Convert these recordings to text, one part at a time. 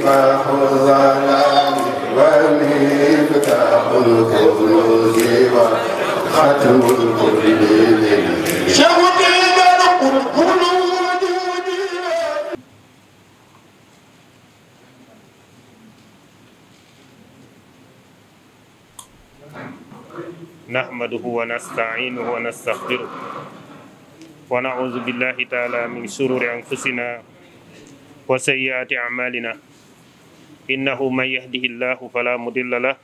مصباح الظلام ومفتاح الكنوز وختم الكل نحمده ونستعينه ونستغفره ونعوذ بالله تعالى من شرور أنفسنا وسيئات أعمالنا إنه من يهده الله فلا مضل له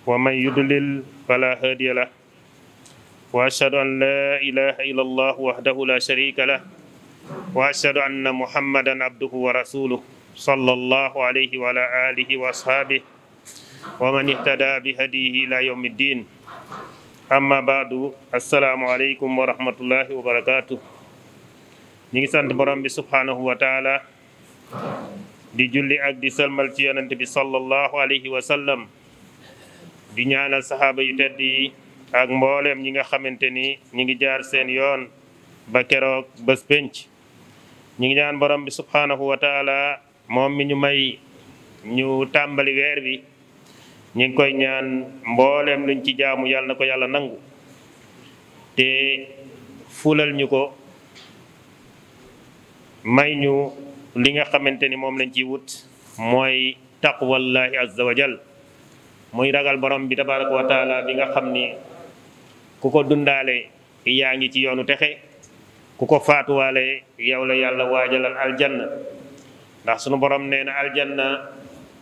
ومن يضلل فلا هادي له وأشهد أن لا إله إلا الله وحده لا شريك له وأشهد أن محمدا عبده ورسوله صلى الله عليه وعلى آله وأصحابه ومن اهتدى بهديه إلى يوم الدين amma baadu assalaamu aleykum wa rahmatullahi wa barakaatu ñi ngi sant borom bi subhaanahu wa taala di julli ak di salmal ci yonente bi sallallahu alayhi wa sallam di ñaanal saxaaba yu tedd yi ak mbooleem ñi nga xamante ni ñi ngi jaar seen yoon ba keroog bés penc ñi ngi ñaan borom bi subhaanahu wa taala moom mi ñu may ñu tàmbali weer bi ñu ngi koy ñaan mbooleem luñ ci jaamu yàlla na ko yàlla nangu te fulal ñu ko may ñu li nga xamante ni moom lañ ciy wut mooy taqwallahi azza wa jal muy ragal borom bi tabaraka wa taala bi nga xam ni ku ko dundaale yaa ngi ci yoonu texe ku ko faatuwaale yow la yàlla waajalal aljanna ndax sunu borom nee na aljanna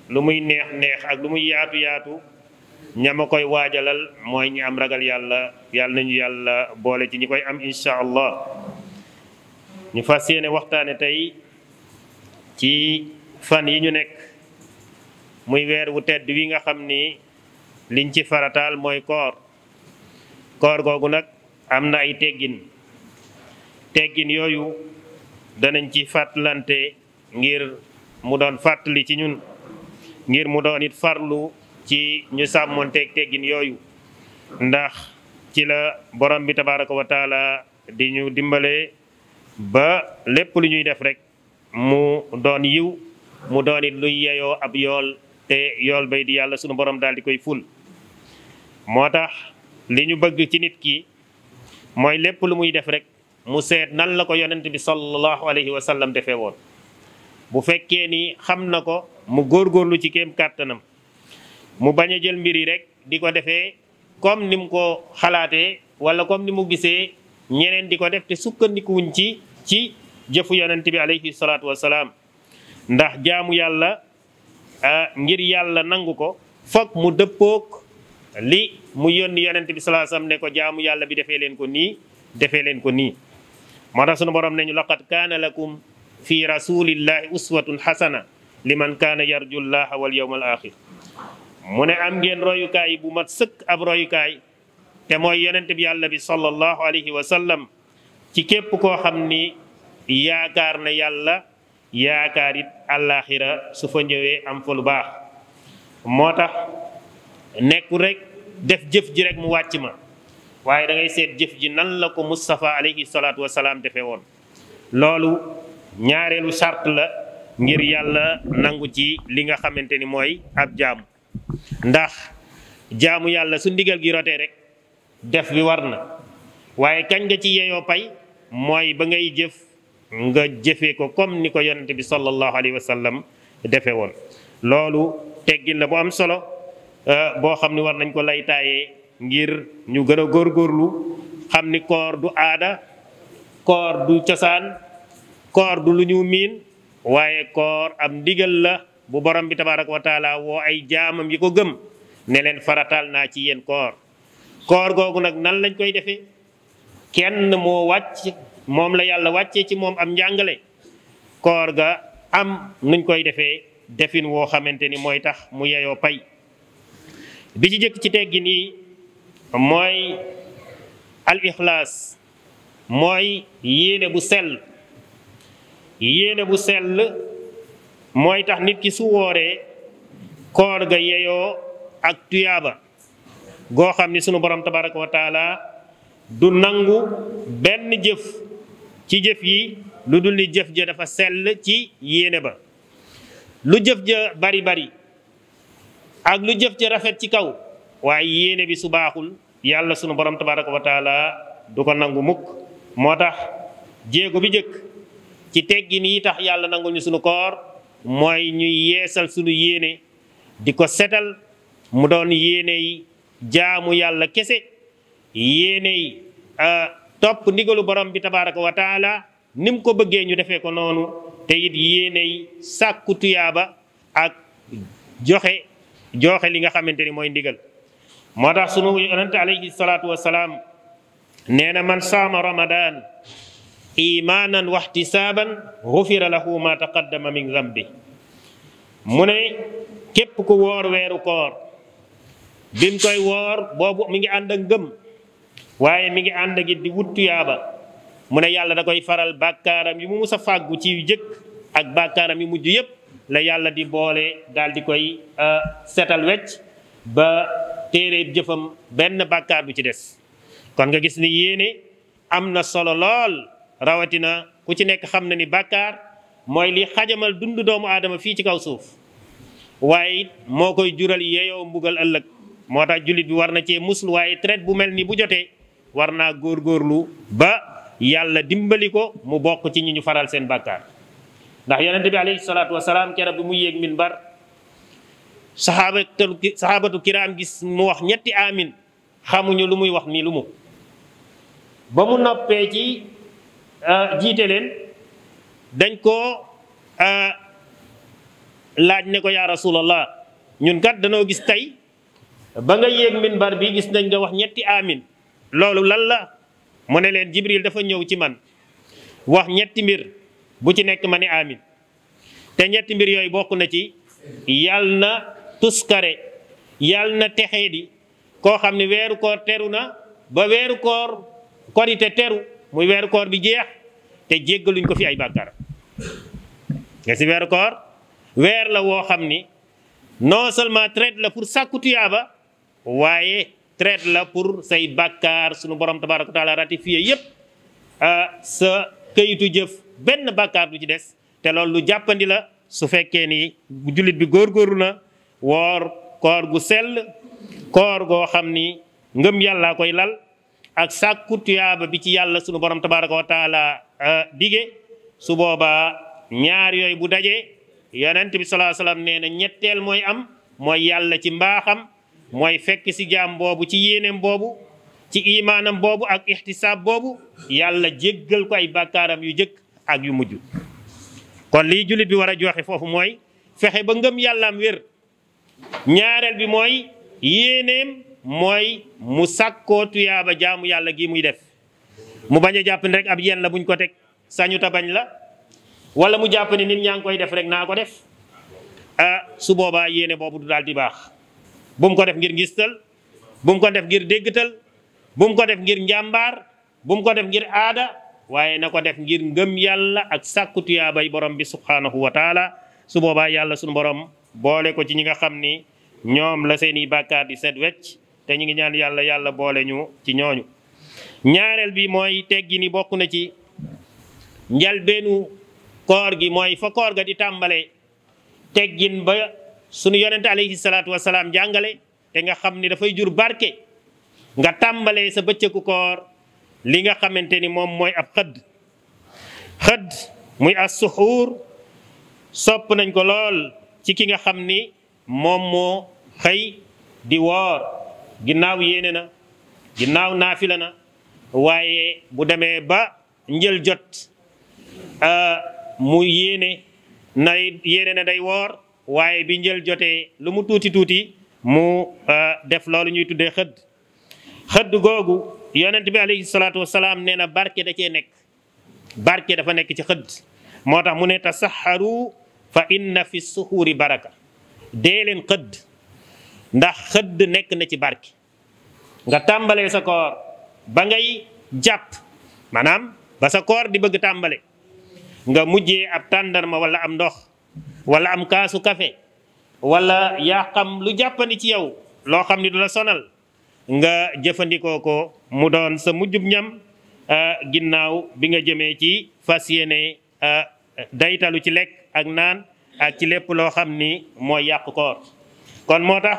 lu muy neex neex ak lu muy yaatu yaatu ñama koy waajalal mooy ñi am ragal yàlla yàlla nañu yàlla boole ci ñi koy am insha allah ñu fas yéene waxtaane tey ci fan yi ñu nekk muy weer wu tedd wi nga xam ni liñ ci farataal mooy koor googu nag am na ay teggin yooyu danañ ci fàttalante ngir mu doon fàttali ci ñun ngir mu doon it farlu ci ñu sàmmoonteeg teggin yooyu ndax ci la borom bi tabaraka wa taala di ñu dimbale ba lépp lu ñuy def rek mu doon yiw mu doon it luy yeyoo ab yool te yool bay di yàlla sunu borom daal di koy ful moo tax li ñu bëgg ci nit ki mooy lépp lu muy def rek mu seet nan la ko yonent bi sallallahu alayhi wa sallam defee woon bu fekkee ni xam na ko mu góorgóorlu ci kéem kàttanam mu bañ a jël mbir yi rek di ko defee comme ni mu ko xalaatee wala comme ni mu gisee ñeneen di ko def te sukkandikuwuñ ci jëfu yonent bi alayhi salaatu wasalaam ndax jaamu yàlla ngir yàlla nangu ko foog mu dëppook li mu yónni yonent bi sallallahu alayhi wasallam ne ko jaamu yàlla bi defee leen ko nii moo tax sunu borom nañu laqad kaana lakum fi rasulillahi uswatun hasana liman kaana yarju llaha wal yawmal axir mu ne am ngeen royukaay bu mat sëkk ab royukaay te mooy yonent bi yàlla bi sallallahu alayhi wa sallam ci képp koo xam ni yaakaar na yàlla yaakaar it àllaaxira su fa ñëwee am fa lu baax moo tax nekkul rek def jëf ji rek mu wàcc ma waaye da ngay seet jëf ji nan la ko Mustafa alayhi salaatu wa salaam defee woon loolu ñaareelu sart la ngir yàlla nangu ci li nga xamante ni mooy ab jaamu ndax jaamu yàlla su ndigal gi rotee rek def bi war na waaye kañ nga ci yeyoo pay mooy ba ngay jëf nga jëfee ko comme ni ko yonente bi sallallahu alayhi wa sallam defee woon loolu teggin la bu am solo boo xam ni war nañ ko lay taayee ngir ñu gën a góorgóorlu xam ni koor du aada koor du cosaan koor du lu ñu miin waaye koor am ndigal la bu borom bi tabaraka wa taala woo ay jaamam yi ko gëm ne leen farataal naa ci yéen koor googu nag nan lañ koy defee kenn moo wàcc moom la yàlla wàccee ci moom am njàngale koor ga am nuñ koy defee defin woo xamante ni mooy tax mu yeyoo pay bi ci jëkk ci teggin yi mooy al ixlaas mooy yéene bu sell mooy tax nit ki su wooree koor ga yeyoo ak tuyaaba goo xam ni sunu borom tabaraka wa taala du nangu benn jëf ci jëf yi lu dul ni jëf ja dafa sell ci yéene ba lu jëf ja bari bari ak lu jëf ja rafet ci kaw waaye yéene bi su baaxul yàlla sunu borom tabaraka wa taala du ko nangu mukk. moo tax jéego bi jëkk ci teggin yi tax yàlla nangul ñu sunu koor mooy ñuy yeesal sunu yéene di ko setal mu doon yéene yi jaamu yàlla kese, yéene yi topp ndigalu borom bi tabaraka wa taala nim ko bëggee ñu defee ko noonu, te it yéene yi sàkku tuyaaba ak joxe li nga xamante ni mooy ndigal. moo tax sunu yonente alayhi salaatu wasalaam nee na man saama ramadan imaanan waxtisaaban xufira lahu ma taqaddama min zambi. mu ne képp ku woor weeru koor bim koy woor boobu mi ngi ànd ak ngëm waaye mi ngi ànd ak it di wut tuyaaba, mu ne yàlla da koy faral bàkkaaram yi mu mus a fàggu ci jëkk ak bàkkaaram yi mujj yépp la yàlla di boole daal di koy setal wecc ba téere jëfam benn bàkkaar du ci des. kon nga gis ni yéene am na solo lool, rawatina ku ci nekk xam na ni bàkkaar mooy li xajamal dund doomu aadama fii ci kaw suuf, waaye it moo koy jural yeeyoo mbugal ëllëg. moo tax jullit bi war na cee muslu, waaye traite bu mel ni bu jotee war naa góorgóorlu ba yàlla dimbali ko mu bokk ci ñi ñu faral seen bàkkaar. ndax yonente bi alayhi salaatu wasalaam keroog bi mu yéeg minbar saxaabatu kiraam gis mu wax ñetti amin, xamuñu lu muy wax nii lu mu. ba mu noppee ci jiite leen dañ ko laaj ne ko yaa rasulallah, ñun kat danoo gis tey ba nga yéeg minbar bi gis nañ nga wax ñetti amin, loolu lan la? mu ne leen Jibril dafa ñëw ci man wax ñetti mbir bu ci nekk ma ne amin, te ñetti mbir yooyu bokk na ci yal na tuskare, yal na texee di koo xam ne weeru koor teru na ba weeru koor korite teru muy weeru koor bi jeex te jéggaluñ ko fi ay bàkkaar. nga si weeru koor weer la woo xam ni non seulement traite la pour sàkku tuyaaba, waaye traite la pour say bàkkaar sunu borom tabaraka wa taala ratifié yépp sa këyitu jëf benn bàkkaar du ci des. te loolu lu jàppandi la su fekkee ni jullit bi góorgóorlu na woor koor gu sell, koor goo xam ni ngëm yàllaa koy lal ak sàkku tuyaaba bi ci yàlla sunu borom tabaraka wa taala dige. su boobaa ñaar yooyu bu dajee yonent bi sallallahu alayhi wasallam nee na ñetteel mooy am, mooy yàlla ci mbaaxam mooy fekk si jaam boobu ci yéeneem boobu, ci imaanam boobu ak ixtisaab boobu, yàlla jéggal ko ay bàkkaaram yu jëkk ak yu mujj. kon lii jullit bi war a joxe foofu mooy fexe ba ngëm yàllaam wér. ñaareel bi mooy yéeneem mooy mu sàkkoo tuyaaba jaamu yàlla gi muy def, mu bañ a jàpp ne rek ab yéen la buñ ko teg sañu ta bañ la, wala mu jàpp ne nit ñaa ngi koy def rek naa ko def. su boobaa yéene boobu du daal di baax. bu mu ko def ngir ngistal, bu mu ko def ngir déggtal, bu mu ko def ngir njàmbaar, bu mu ko def ngir aada, waaye na ko def ngir ngëm yàlla ak sàkku tuyaabay borom bi subhanahu wa taala. su boobaa yàlla sunu borom boole ko ci ñi nga xam ni ñoom la seeni bàkkaar di set wecc, te ñu ngi ñaan yàlla boole ñu ci ñooñu. ñaareel bi mooy teggi ni bokk na ci njalbeenu koor gi, mooy fa koor ga di tàmbalee teggin ba sunu yonente alayhi salaatu wasalaam jàngale, te nga xam ni dafay jur barke. nga tàmbalee sa bëccëgu koor li nga xamante ni moom mooy ab xëdd muy as-suxuur. sopp nañ ko lool ci ki nga xam ni moom moo xëy di woor, ginnaaw yéene na, ginnaaw naafila na, waaye bu demee ba njël jot mu yéene na day woor, waaye bi njël jotee lu mu tuuti tuuti mu def loolu ñuy tuddee xëdd googu yonent bi alayhi salaatu wasalaam nee na barke da cee nekk. barke dafa nekk ci xëdd, moo tax mu ne tasaxaru fa inna fi suxuuri baraka. dee leen xëdd ndax xëdd nekk na ci barke. nga tàmbalee sa koor ba ngay jàpp, maanaam ba sa koor di bëgg tàmbale, nga mujjee ab tàndarma wala am ndox wala am kaasu kafe wala yaa xam lu jàppandi ci yow loo xam ni du la sonal, nga jëfandikoo ko mu doon sa mujjub ñam ginnaaw bi nga jëmee ci fas yéene daytalu ci lekk ak naan ak ci lépp loo xam ni mooy yàq koor. kon moo tax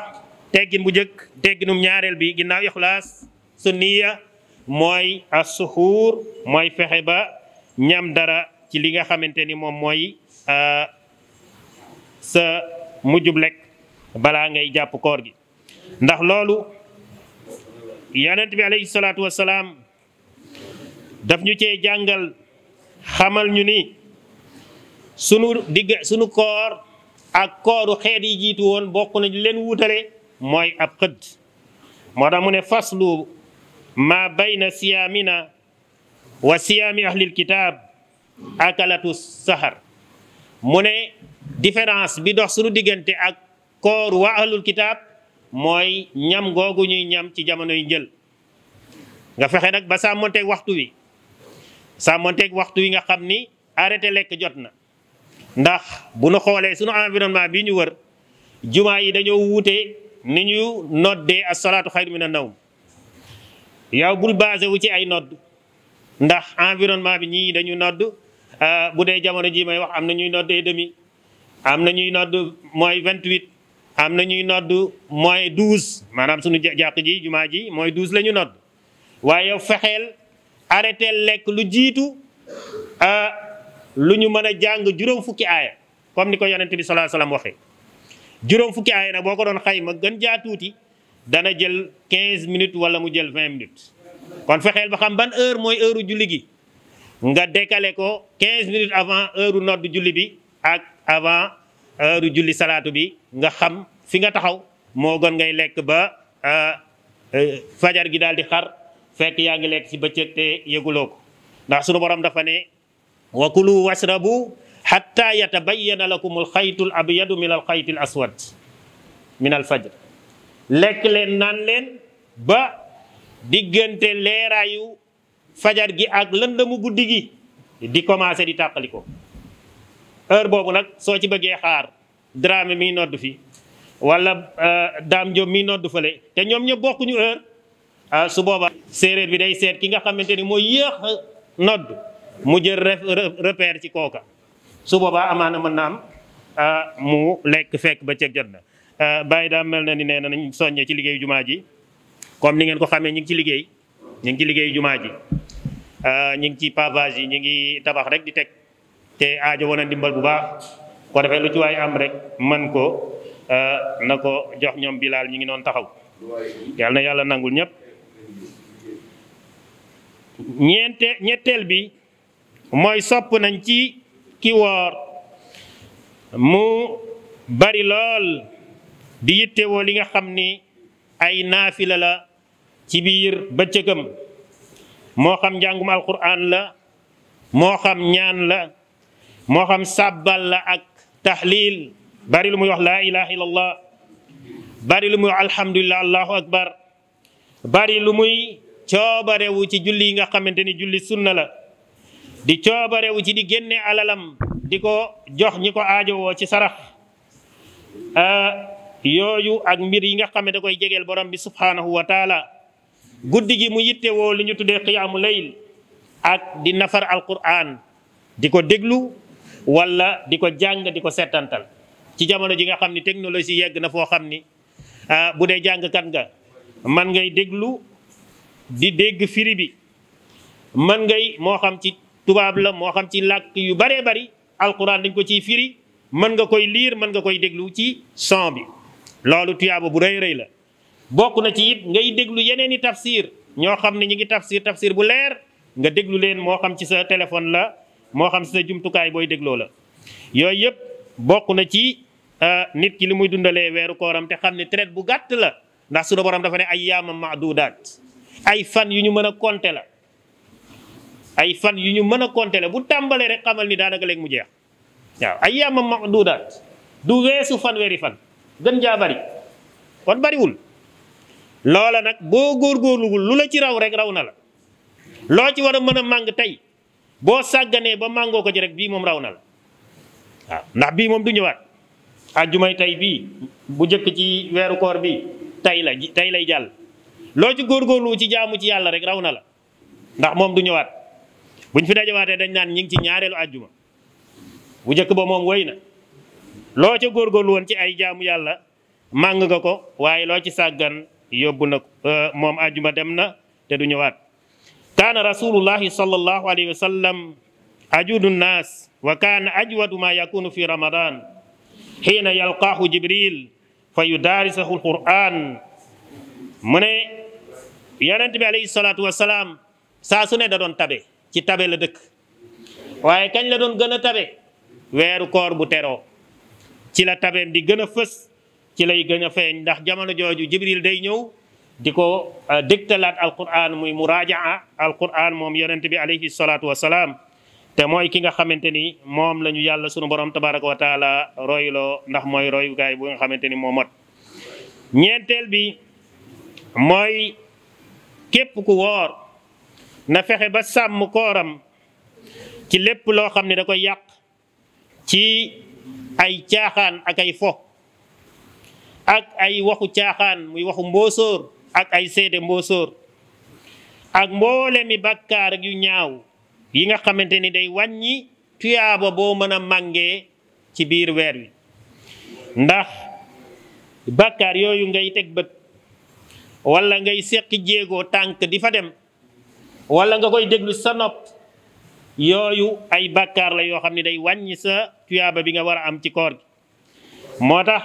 teggin bu njëkk tegginum ñaareel bi ginnaaw ixlaas sunniya mooy as-suhuur mooy fexe ba ñam dara ci li nga xamante ni moom mooy sa mujjub lekk balaa ngay jàpp koor gi. ndax loolu yonent bi alayhi salaatu wassalaam daf ñu cee jàngal xamal ñu ni sunu koor ak kooru xeet yi jiitu woon bokk nañu leen wutale mooy ab xëdd. moo tax mu ne faslu ma bayna siyaamina wa siyaami ahlil kitaab akalatu sahar. mu ne différence bi dox sunu diggante ak kooru waa ahlul kitaab mooy ñam googu ñuy ñam ci jamono yu njël. nga fexe nag ba sàmmonteeg waxtu wi nga xam ni arrêté lekk jot na. ndax bu nu xoolee sunu environnement bi ñu wër jumaa yi dañoo wuute ni ñu noddee as-salaatu xayru mina nawm. yow bul basé wu ci ay nodd ndax environnement bi ñii dañu nodd bu dee jamono ji may wax am na ñuy noddee demi, am na ñuy nodd mooy 28, am na ñuy nodd mooy 12 maanaam sunu jàkk ji jumaa ji mooy 12 la ñu nodd. waaye yow fexeel arrêté lekk lu jiitu lu ñu mën a jàng juróom fukki aaya comme ni ko yonent bi sallallahu alayhi wasallam waxee. juróom fukki aaya nag boo ko doon xayma gën jaa tuuti dana jël 15 minutes wala mu jël 20 minutes. kon fexeel ba xam ban heure mooy heure julli gi nga décaler ko 15 minutes avant heure nodd julli bi ak avant heure julli salaatu bi nga xam fi nga taxaw moo gën ngay lekk ba fajar gi daal di xar fekk yaa ngi lekk ci bëccëg te yëguloo ko. ndax sunu borom dafa ne wa kulu washrabu hatta yatabayyana lakum alxaytul abyadu min alxaytil aswad min alfajr. lekk leen naan leen ba diggante leeraayu fajar gi ak lëndëmu guddi gi di commencé di tàqaliko. heure boobu nag soo ci bëggee xaar Dramé mi nodd fi wala Dame Diop mi nodd fële te ñoom ñëpp bokkuñu heure su booba séeréer bi day seet ki nga xamante ni mooy yéex nodd mu jël repère ci kooka. su boobaa amaana mën naa am mu lekk fekk ba cëg jot na. bàyyi daa mel na ni nee na nañ soññee ci liggéeyu jumaa ji comme ni ngeen ko xamee ñu ngi ci liggéey jumaa ji ñu ngi ci pavage yi ñu ngi tabax rek di teg te aajo woon a ndimbal bu baax ko defee lu ci waay am rek man ko na ko jox ñoom Bilal ñu ngi noonu taxaw. yàlla na yàlla nangul ñëpp. ñetteel bi mooy sopp nañ ci ki woor mu bari lool di yittewoo li nga xam ni ay naafila la ci biir bëccëgam moo xam njàngum alquran la moo xam ñaan la moo xam sàbbal la ak tahlil bari lu muy wax laa ilaha illallah bari lu muy wax alhamdulillah allahu akbar bari lu muy coobarewu ci julli yi nga xamante ni julli sunna la di coobarewu ci di génne alalam di ko jox ñi ko aajowoo ci sarax yooyu ak mbir yi nga xam ne da koy jegeel borom bi subhanahu wa taala. guddi gi mu yittewoo li ñu tuddee qiyaamu layl ak di nafar alquran di ko déglu wala di ko jàng di ko settantal ci jamono ji nga xam ni technologie yegg na foo xam ni bu dee jàngkat nga man ngay déglu di dégg firi bi man ngay moo xam ci tubaab la moo xam ci làkk yu baree bari alquran dañ ko ciy firi mën nga koy liir mën nga koy déglu ci son bi loolu tuyaaba bu rëy rëy la. bokk na ci it ngay déglu yeneen i tafsir ñoo xam ne ñu ngi tafsir bu leer nga déglu leen moo xam ci sa téléphone la moo xam ci sa jumtukaay booy dégloo la. yooyu yëpp bokk na ci nit ki li muy dundalee weeru kooram te xam ne traite bu gàtt la ndax sunu borom dafa ne ayyaamam ma'duudaat ay fan yu ñu mën a compter la. ay fan yu ñu mën a compter la bu tàmbalee rek xamal ni daanaka léegi mu jeex waaw ayyaamam ma'duudaat du weesu fanweeri fan gën jaa bari kon bariwul. loola nag boo góorgóorluwul lu la ci raw rek raw na la loo ci war a mën a màng tey boo sàgganee ba màngoo ko ci rek bii moom raw na la waaw ndax bii moom du ñëwaat àjjumay tey bii bu njëkk ci weeru koor bi tey lay jàll loo ci góorgóorlu ci jaamu ci yàlla rek raw na la ndax moom du ñëwaat buñ fi dajawaatee dañ naan ñi ngi ci ñaareelu àjjuma bu njëkk ba moom wéy na loo ca góorgóorlu woon ci ay jaamu yàlla màng nga ko waaye loo ci sàggan yóbbu na moom àjjuma dem na te du ñëwaat. kaana rasulullahi sallallahu alayhi wa sallam ajudu nnaas wa kaana ajwadu ma yakunu fi ramadan xiina yalqaahu jibril fa yudaarisahu alquran mu ne yonent bi alayhi salaatu wasalaam saa su ne da doon tabe ci tabe la dëkk waaye kañ la doon gën a tabe weeru koor bu teroo ci la tabeem di gën a fës ci lay gën a feeñ ndax jamono jooju jibril day ñëw di ko dégtalaat alquran muy muraajaa alquran moom yonent bi alayhi salaatu wasalaam te mooy ki nga xamante ni moom la ñu yàlla sunu borom tabaraka wa taala royloo ndax mooy royukaay bu nga xamante ni moo mot. ñeenteel bi mooy képp ku woor na fexe ba sàmm kooram ci lépp loo xam ne da koy yàq ci ay caaxaan ak ay fo ak ay waxu caaxaan muy waxu mboosóor ak ay seede mboosóor ak mboole mi bàkkaar ak yu ñaaw yi nga xamante ni day wàññi tuyaaba boo mën a màngee ci biir weer wi ndax bàkkaar yooyu ngay teg bët wala ngay seqi jéegoo tànk di fa dem wala nga koy déglu sa nopp yooyu ay bàkkaar la yoo xam ne day wàññi sa tuyaaba bi nga war a am ci koor gi moo tax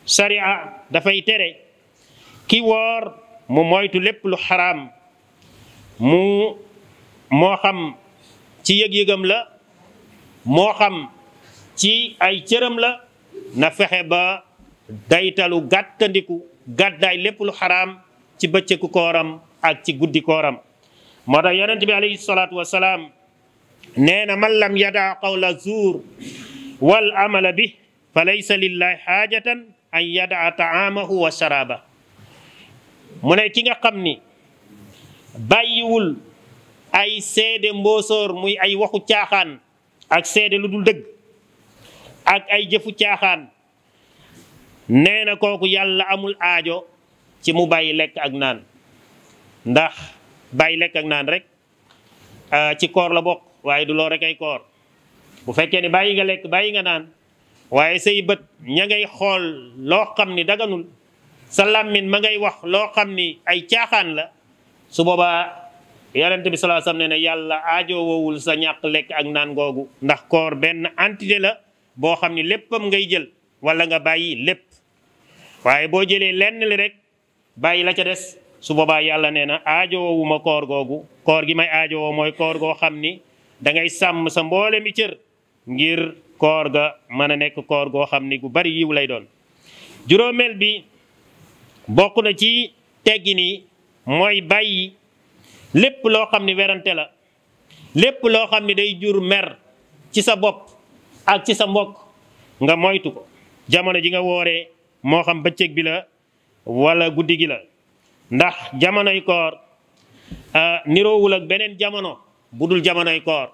sharia dafay tere ki woor mu moytu lépp lu xaraam moo xam ci yëg-yëgam la moo xam ci ay cëram la na fexe ba daytalu gàttandiku gàddaay lépp lu xaraam ci bëccëgu kooram ak ci guddi kooram moo tax yonent bi alayhi salaatu wasalaam nee na man lam yadaa qawla zuur wal amala bi fa laysa lillahi xaajatan an yadaa taamahu wa sharaba mu ne ki nga xam ni bàyyiwul ay seede mboosoor muy ay waxu caaxaan ak seede lu dul dëgg ak ay jëfu caaxaan nee na kooku yàlla amul aajo ci mu bàyyi lekk ak naan ndax bàyyi lekk ak naan rek ci koor la bokk waaye du loo rek ay koor bu fekkee ne bàyyi nga lekk bàyyi nga naan waaye say bët ña ngay xool loo xam ni daganul sa làmmiñ ma ngay wax loo xam ni ay caaxaan la su boobaa yonent bi sallallahu alayhi wasallam nee na yàlla aajoowul sa ñàkk lekk ak naan googu ndax koor benn entité la boo xam ni léppam ngay jël wala nga bàyyi lépp waaye boo jëlee lenn li rek bàyyi la ca des su boobaa yàlla nee na aajoowuma koor googu koor gi may aajowoo mooy koor goo xam ni da ngay sàmm sa mboole mi cër ngir koor ga mën a nekk koor goo xam ni gu bari yiw lay doon. juróomeel bi bokk na ci teggin yi mooy bàyyi lépp loo xam ni werante la lépp loo xam ni day jur mer ci sa bopp ak ci sa mbokk nga moytu ko jamono ji nga wooree moo xam bëccëg bi la wala guddi gi la ndax jamonoy koor niroowul ak beneen jamono bu dul jamonoy koor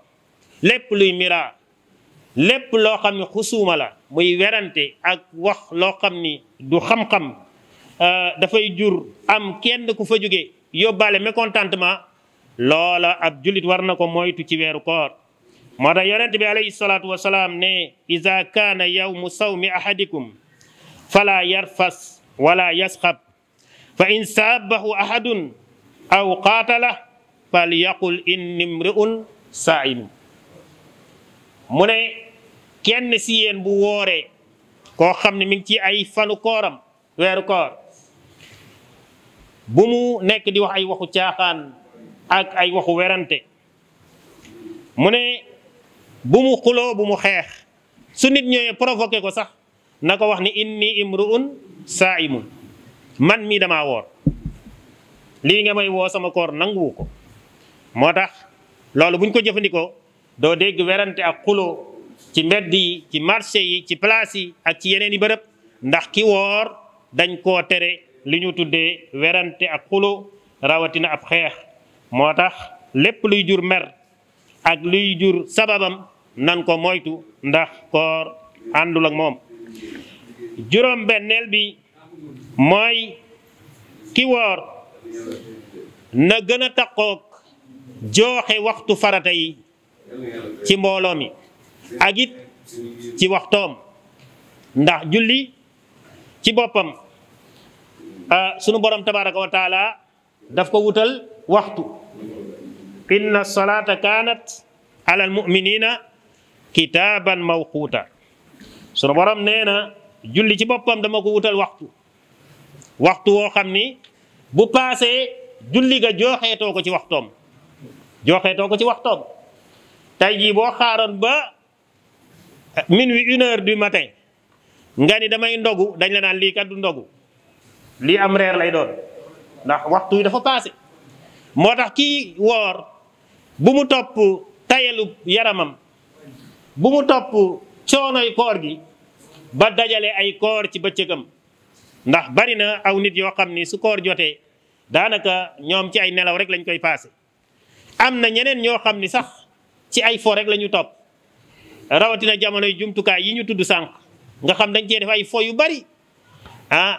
lépp luy mira lépp loo xam ni xusuuma la muy werante ak wax loo xam ni du xam-xam dafay jur am kenn ku fa jóge yóbbaale mécontentement loola ab jullit war na ko moytu ci weeru koor moo tax yonent bi alayhi salaatu wasalaam ne iza kaana yawmu sawmi ahadikum fala yarfas wala yasxab fa in saabahu ahadun aw qaatala fal yaqul inni mri'un saa'im mu ne kenn si yéen bu wooree koo xam ne mi ngi ci ay fanu kooram weeru koor bu mu nekk di wax ay waxu caaxaan ak ay waxu werante mu ne bu mu xuloo bu mu xeex su nit ñëwee provoqué ko sax na ko wax ni inni imru'un saa'imun man mii damaa woor lii nga may woo sama koor nanguwu ko moo tax loolu buñ ko jëfandikoo doo dégg werante ak xuloo ci mbedd yi ci marché yi ci place yi ak ci yeneen i bërëb ndax ki woor dañ koo tere li ñu tuddee werante ak xuloo rawatina ab xeex moo tax lépp luy jur mer ak luy jur sababam nan ko moytu ndax koor àndul ak moom. juróom benneel bi mooy ki woor na gën a takkook jooxe waxtu farata yi ci mbooloo mi ak it ci waxtoom ndax julli ci boppam sunu borom tabaraka wa taala daf ko wutal waxtu. inna salata kanat ala almuminina kitaban mawquta. sunu borom nee na julli ci boppam dama ko wutal waxtu woo xam ni bu paasee julli ga joxeetoo ko ci waxtoom tey jii boo xaaroon ba minuit 1 heure du matin nga ni damay ndogu dañ la naan lii kat du ndogu lii am reer lay doon ndax waxtu wi dafa paase. moo tax kii woor bu mu topp tayalu yaramam bu mu topp coonoy koor gi ba dajale ay koor ci bëccëgam ndax bari na aw nit yoo xam ni su koor jotee daanaka ñoom ci ay nelaw rek lañ koy paase. am na ñeneen ñoo xam ni sax ci ay fo rek la ñu topp rawatina jamonoy jumtukaay yi ñu tudd sànq nga xam dañ cee def ay fo yu bari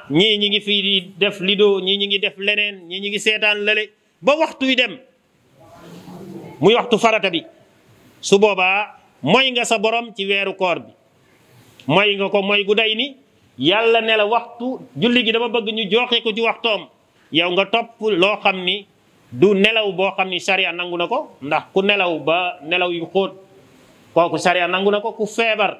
ñii ñi ngi fii di def lido ñii ñi ngi def leneen ñii ñi ngi seetaan lale ba waxtu wi dem muy waxtu farata bi. su boobaa mooy nga sa borom ci weeru koor bi mooy nga ko mooy gu day ni yàlla ne la waxtu julli gi dama bëgg ñu joxe ko ci waxtoom yow nga topp loo xam ni du nelaw boo xam ni sariya nangu na ko ndax ku nelaw ba nelaw yu xóot kooku sariya nangu na ko. ku feebar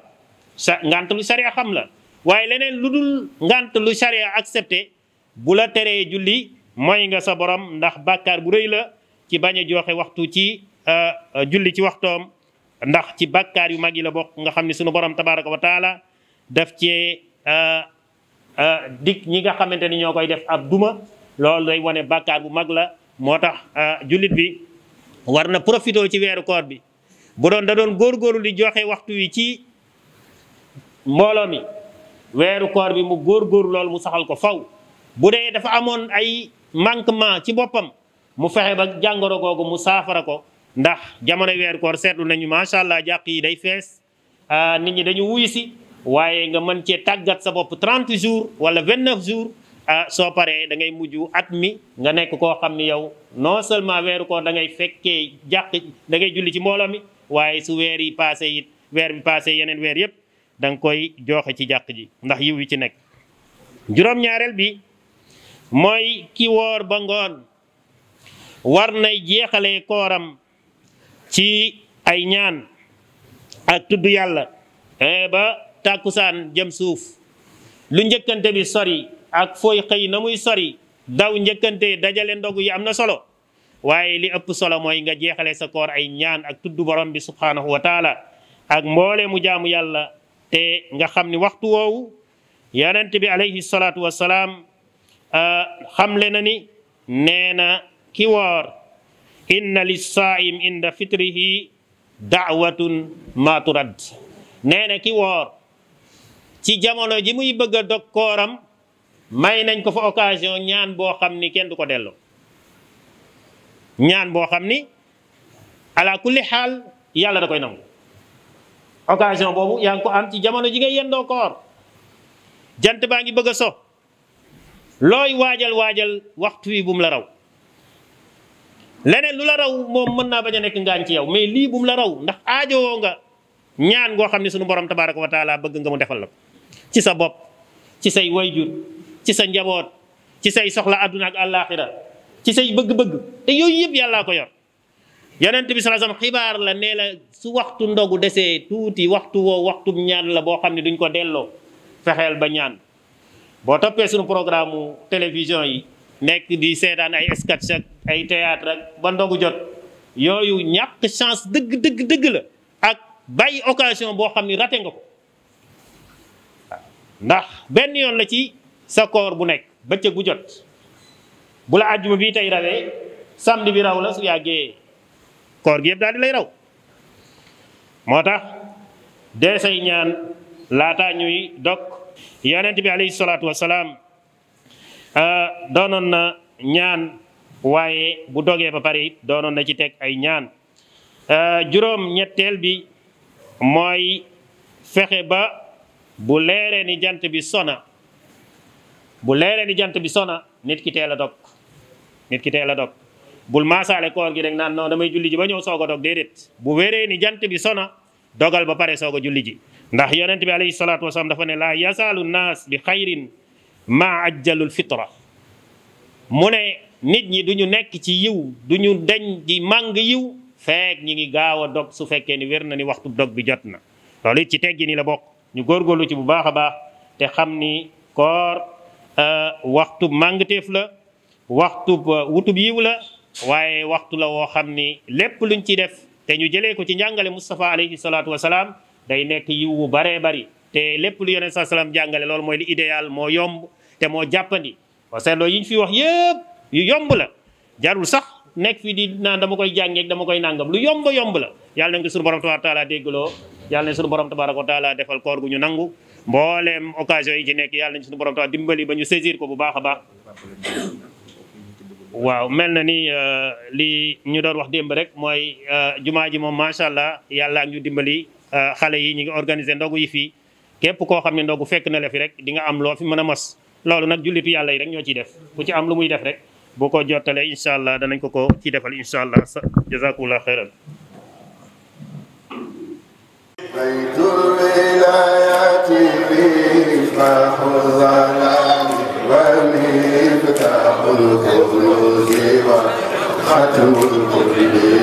ngant lu sariya xam la waaye leneen lu dul ngant lu sariya accepté bu la teree julli mooy nga sa borom ndax bàkkaar bu rëy la ci bañ a joxe waxtu ci julli ci waxtoom ndax ci bàkkaar yu mag yi la bokk nga xam ni sunu borom tabaraka wa taala daf cee dik ñi nga xamante ni ñoo koy def ab duma. loolu day wane bàkkaar bu mag la. moo tax jullit bi war na profité ci weeru koor bi bu doon da doon góorgóorlu di joxe waxtu wi ci mbooloo mi weeru koor bi mu góorgóorlu loolu mu saxal ko faw. bu dee dafa amoon ay manquement ci boppam mu fexe ba jàngoro googu mu saafara ko ndax jamono weeru koor seetlu nañu macha allah jàq yi day fees nit ñi dañu wuyu si waaye nga mën cee tàggat sa bopp 30 jours wala 29 jours. soo paree da ngay mujj at mi nga nekk koo xam ni yow non seulement weeru koor da ngay fekkee jàq da ngay julli ci mbooloo mi waaye su weer yi passé it weer bi passé yeneen weer yëpp da nga koy joxe ci jàq ji ndax yiw wi ci nekk. juróom-ñaareel bi mooy ki woor ba ngoon war nay jeexalee kooram ci ay ñaan ak tudd yàlla ba tàkkusaan jëm suuf lu njëkkante bi sori ak fooy xëy na muy sori daw njëkkante dajale ndogu yi am na solo waaye li ëpp solo mooy nga jeexale sa koor ay ñaan ak tudd borom bi subhanahu wa taala ak mboole mu jaamu yàlla te nga xam ni waxtu woowu yonent bi alayhi salaatu wassalaam xamle na ni nee na ki woor inna lissaim inda fitrihi daawatun ma turad nee na ki woor ci jamono ji muy bëgg a dog kooram may nañ ko fa occasion ñaan boo xam ni kenn du ko delloo ñaan boo xam ni ala kulli xaal yàlla da koy nangu. occasion boobu yaa ngi ko am ci jamono ji ngay yendoo koor jant baa ngi bëgg a so looy waajal waxtu wi bu mu la raw. leneen lu la raw moom mën naa bañ a nekk ngaañ ci yow mais lii bu mu la raw ndax aajowoo nga ñaan goo xam ne sunu borom tabaraka wa taala bëgg nga mu defal la ko ci sa bopp ci say wayjur ci sa njaboot ci say soxla àdduna ak àllaaxira ci say bëgg-bëgg te yooyu yëpp yàllaa ko yor. yonent bi sallallahu alayhi wasallam xibaar la nee la su waxtu ndogu desee tuuti waxtu woo waxtu ñaan la boo xam ne duñ ko delloo fexeel ba ñaan. boo toppee suñu programme mu télévision yi nekk di seetaan ay sketch ak ay théâtre ak ba ndogu jot yooyu ñàkk chance dëgg la ak bàyyi occasion boo xam ni raté nga ko ndax benn yoon la ci sa koor bu nekk bëccëg bu jot bu la àjjuma bii tey rawee samedi bi raw la su yàggee koor gi yëpp daal di lay raw. moo tax dee say ñaan laata ñuy dog yonent bi alayhi salaatu wasalaam doonoon na ñaan waaye bu dogee ba pare it doonoon na ci teg ay ñaan. juróom ñetteel bi mooy fexe ba bu leeree ni jant bi sona nit ki teel a dog bul maasaale koor gi rek naan non damay julli ji ba ñëw soog a dog déedéet bu wéree ni jant bi sona dogal ba pare soog a julli ji ndax yonent bi alayhi salaatu wasalaam dafa ne laa yazaalu naas bi xayrin maa ajjalul fitra mu ne nit ñi duñu nekk ci yiw duñu deñ di màng yiw feek ñi ngi gaaw a dog su fekkee ni wér na ni waxtu dog bi jot na loolu it ci teggi ni la bokk ñu góorgóorlu ci bu baax a baax te xam ni koor waxtu màngteef la waxtu wutub yiw la waaye waxtu la woo xam ni lépp luñ ci def te ñu jëlee ko ci njàngale Mustafa alayhi salaatu wasalaam day nekk yiw bu baree bari te lépp lu yonent saa salaam jàngale loolu mooy li idéal moo yomb te moo jàppandi parce que loolu yi ñu fi wax yëpp yu yomb la jarul sax nekk fi di naan dama koy jàngeeg dama koy nangam lu yomb yomb la yàlla nañ ko suñu borom tabaaraka wa taala déggloo yàlla nañ suñu borom tabaaraka wa taala defal koor gu ñu nangu mbooleem occasion yi ci nekk yàlla nañ suñu borom tabaaraka dimbali ba ñu saisir ko bu baax a baax. waaw mel na ni li ñu doon wax démb rek mooy jumaa ji moom macha allah yàlla ak ñu dimbali xale yi ñu ngi organiser ndogu yi fii képp koo xam ne ndogu fekk na la fi rek di nga am loo fi mën a mos loolu nag jullitu yàlla yi rek ñoo ciy def ku ci am lu muy def rek boo ko jottalee incha allah danañ ko ci defal incha allah jazakumullah xeyran baytul wilayati miftahu zalami wa miftahul kunuzi wa khatmul qulubi